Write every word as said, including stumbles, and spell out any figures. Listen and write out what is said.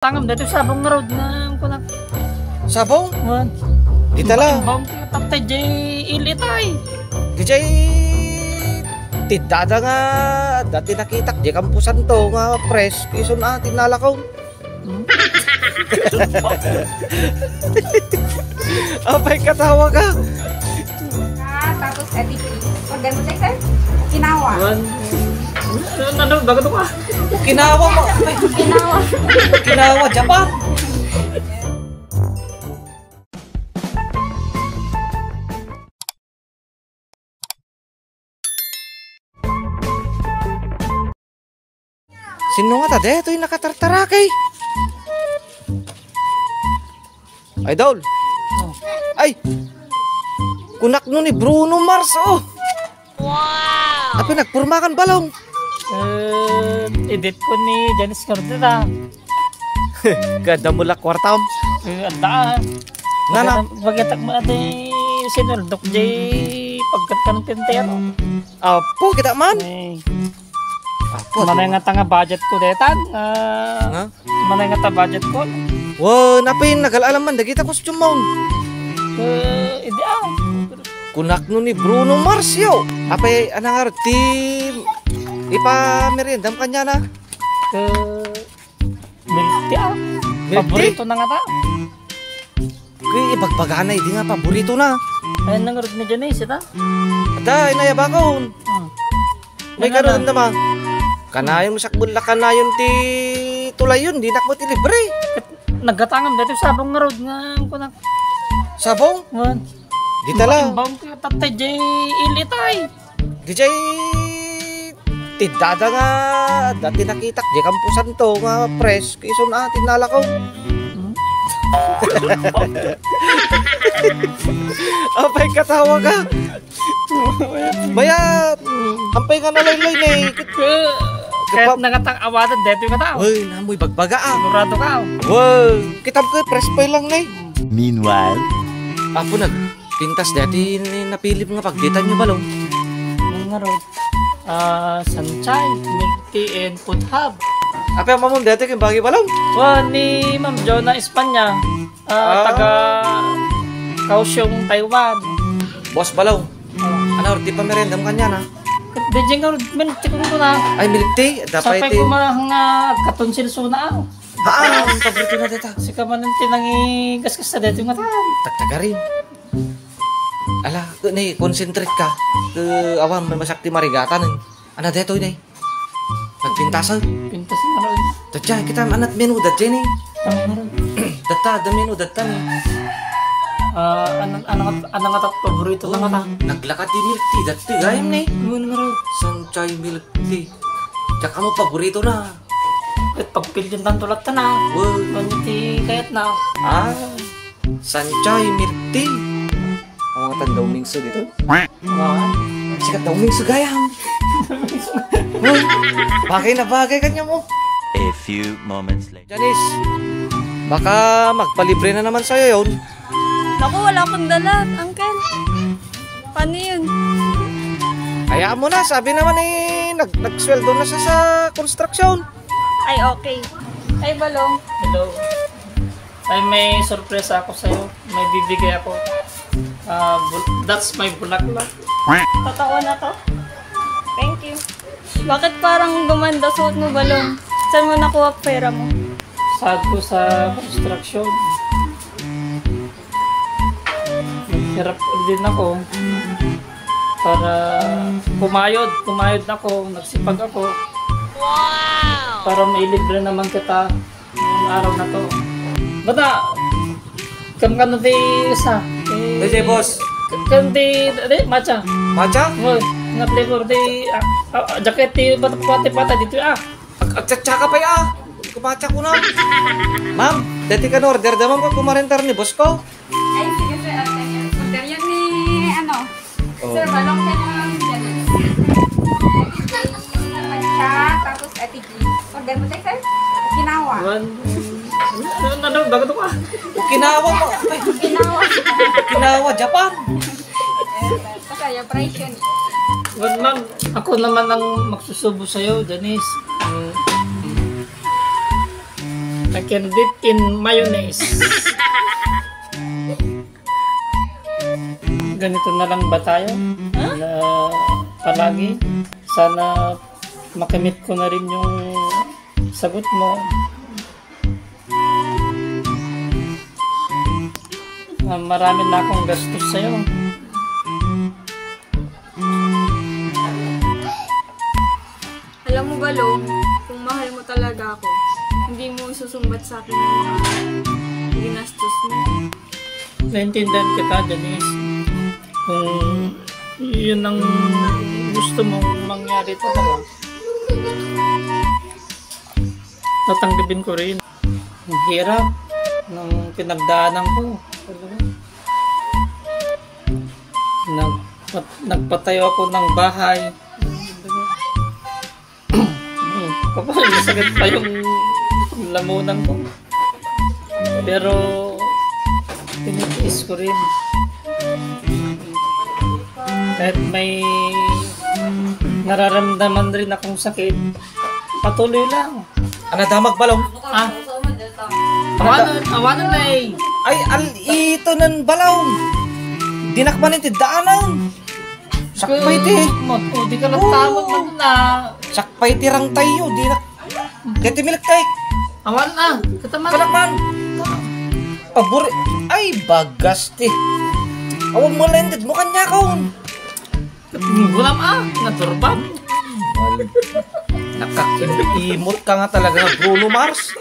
Tangam daytoy sabong ngarud nga kunak. Sabong? Wan. Di tala. Imbang ti taptay jay ilitay. Di jay tiddada nga dati nakitak di kampusanto nga press. Isun a, tinalakaw. Hmm? Apay katawa ka? Ah, tapos F P G. Order mo tayo, sir? Okinawa. Wan. Ano, ano, bago to ka? Okinawa mo. Okinawa. Okinawa, Japan. Sino nga ta detoy nakatartaraki? Idol. Oh. Ay! Kunak no ni Bruno Mars, oh! Wow! Apay nagpurmakan, Balong? Eh, edit ko ni Janice Cardona. Kada mo la kwartam. Eh, adda. Nana. Bagay-, bagay-, bagay-, mo ati sinuldok di pagkat kan pintero. Apo, kita man. Eh. Apo, manay nga ta nga budget ko detan. Ah, nga? Manay nga ta budget ko. Wow, napin, nagalalam man, dagita costume mo. Eh, idi, ah. Kunak no ni Bruno Mars yo. Apay, anang arti, ipameriendam kanya na. Eh, milk tea, ah. Milk tea? Paborito na nga ta. Kay ibagbagana idi nga paborito na. Ay, nangarod ni Janice, ita? Ada, inayabakon. Hmm. May karon naman. Kanayon mo sakbon la kanayon ti tulayon, di nak mo ti libre. Naggatangam dati sabong ngarod nga, ang kunak. Sabong? Wan. Di tala. Imbang ko tatay jay ilitay. Di jay tiddada nga dati nakitak di kampusanto nga press. Isun a, tinalakaw. Hmm? Apay katawa ka? Bayat! Ampay nga nalaylay ne. Ket, ket, ket nangatang awadan, detoy nga tao. Uy, namoy bagbaga, ah. Sigurado ka, oh. Uy, kitab ko, press pa lang ne. Meanwhile. Apo, nagpintas dati ni napilip nga pagditan nyo, Balong. Ang nga ron. Ah, sanchay, milk tea, and food hub. Apo, mamon dati kayong bagi, Balong? Wa, ni Ma'am Jonah Espanya. Ah, ah, taga Kaohsiung, Taiwan. Boss Balaw. Oh. Ano, di pa merendam kanya na? Di, di nga, milk tea ko na. Ay, milk tea? Dapat sapay tea. Ko nga katonsil suna, ah. Haan, paborito na dita. Sika man ang tinangi gasgas sa dito nga tan. Tagtagarin. Ala, ni concentrate ka. Ke awan, may masak ti marigatan, eh. Ana detoy, ne? Nagpintasan? Pintas na ron. Dadya, kita, anat menu, dadya, ne? Tama na ron. Datta, da menu, datta, ne? Ah, anang, anang, anang atat paborito na nga ta? Naglakad di milk tea, dati, gayam, ne? Ano nga ron? Sanchay milk tea. Diyak mo paborito na. Ket pagpilian tanto latta na. Wow. Ano ti kayat na? Ah, sanchay milk tea. Ang mga tanda umingso dito. Wow. Sikat daw umingso gayam. Wow. Bagay na bagay kanya mo. A few moments later. Janice, baka magpalibre na naman sa'yo yun. Naku, wala akong dala, uncle. Paano yun? Hayaan mo na, sabi naman eh, nag nagsweldo na siya sa construction. Ay, okay. Ay, Balong. Hello. Ay, may sorpresa ako sa'yo. May bibigay ako. Ah, bul- that's my bulaklak. Totoo na to? Thank you. Bakit parang gumanda suot mo, Balong? Saan mo nakuha pera mo? Sahod ko sa construction. Naghirap din ako para kumayod. Kumayod ako, nagsipag ako. Para mailibre naman kita ngayong araw na to. Bata, kam kano ti isa? Eh, J J, boss. Kam ti, di, matcha. Matcha? Mo, nga flavor di, ah, ah, jacket ti bata, bata, bata dito, ah. Ag-, agtsatsa ka pa, ah. Kumatsa ko na. Ma'am, dati ka order damang ko kumarentar ni boss ko. Ay, sige, sir. At, ay, order yan ni, ano, oh. Sir, balong ka na lang dyan. Matcha, tapos F P G. Order mo tayo, sir? Okinawa. Wan. Ano, ano, bago to ka? Okinawa mo. Okinawa. Okinawa, Japan. Kaya price yun. Wan, ma'am. Ako naman ang magsusubo sa'yo, Janice. Mm. I can dip in mayonnaise. Ganito na lang ba tayo? Na palagi? Sana makamit ko na rin yung sagot mo. Ah, marami na akong gastos sa'yo. Alam mo, Balong, kung mahal mo talaga ako, hindi mo isusumbat sa akin yung mga ginastos mo. Naintindihan kita, Janice. Kung yun ang gusto mong mangyari talaga, tatanggapin ko rin. Ang hirap ng pinagdaanan ko. Talaga. Nagpat- nagpatayo ako ng bahay. Kapag masakit pa yung lamunan ko. Pero tinitiis ko rin. Kahit may nararamdaman rin akong sakit, patuloy lang. Ana damag Balong? Ah, awanan, awanan na eh. Ay, al ito nan Balong. Dinak man iti daanan. Sakpay ti. Mat, o, di ka nagtamag man na. Sakpay ti rang tayo. Dinak. Deti milik tayo. Awan na, kataman. Kanak man. Pabor. Ay, bagas ti. Awan mo lended mo kanya kaon. Gulam ah, naturbab. Nakakimot ka nga talaga, Bruno Mars.